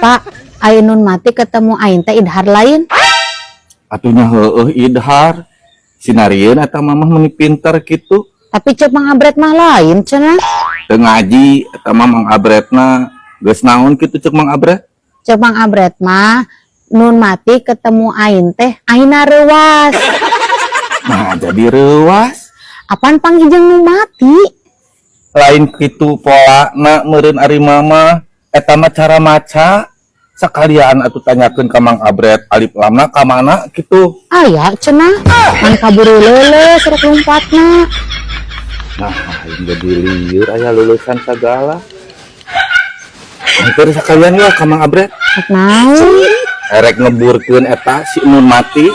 Pak, ai nun mati ketemu aing teh idhar lain? Atuh nya heueuh idhar. Sinarieun eta mamah meuni pinter kitu. Tapi cek Mang Abret mah lain cenah. Teu ngaji eta mah Mang Abretna. Geus naon kitu cek Mang Abret? Cek Mang Abret mah nun mati ketemu aing teh aina reuwas. Nah, jadi reuwas. Apan panggih jeung nu mati? Lain kitu polana meureun ari mama. Eta mah cara maca. Sakalian atuh tanyakeun ka Mang Abret alif lamna ka mana kitu. Aya cenah. Ngan kaburu leuleus rek lompatna. Nah, aing jadi lieur aya lulusan sagala. Hampir sakalian ya ka Mang Abret. Rek naon? Erek ngeburkeun eta si nun mati.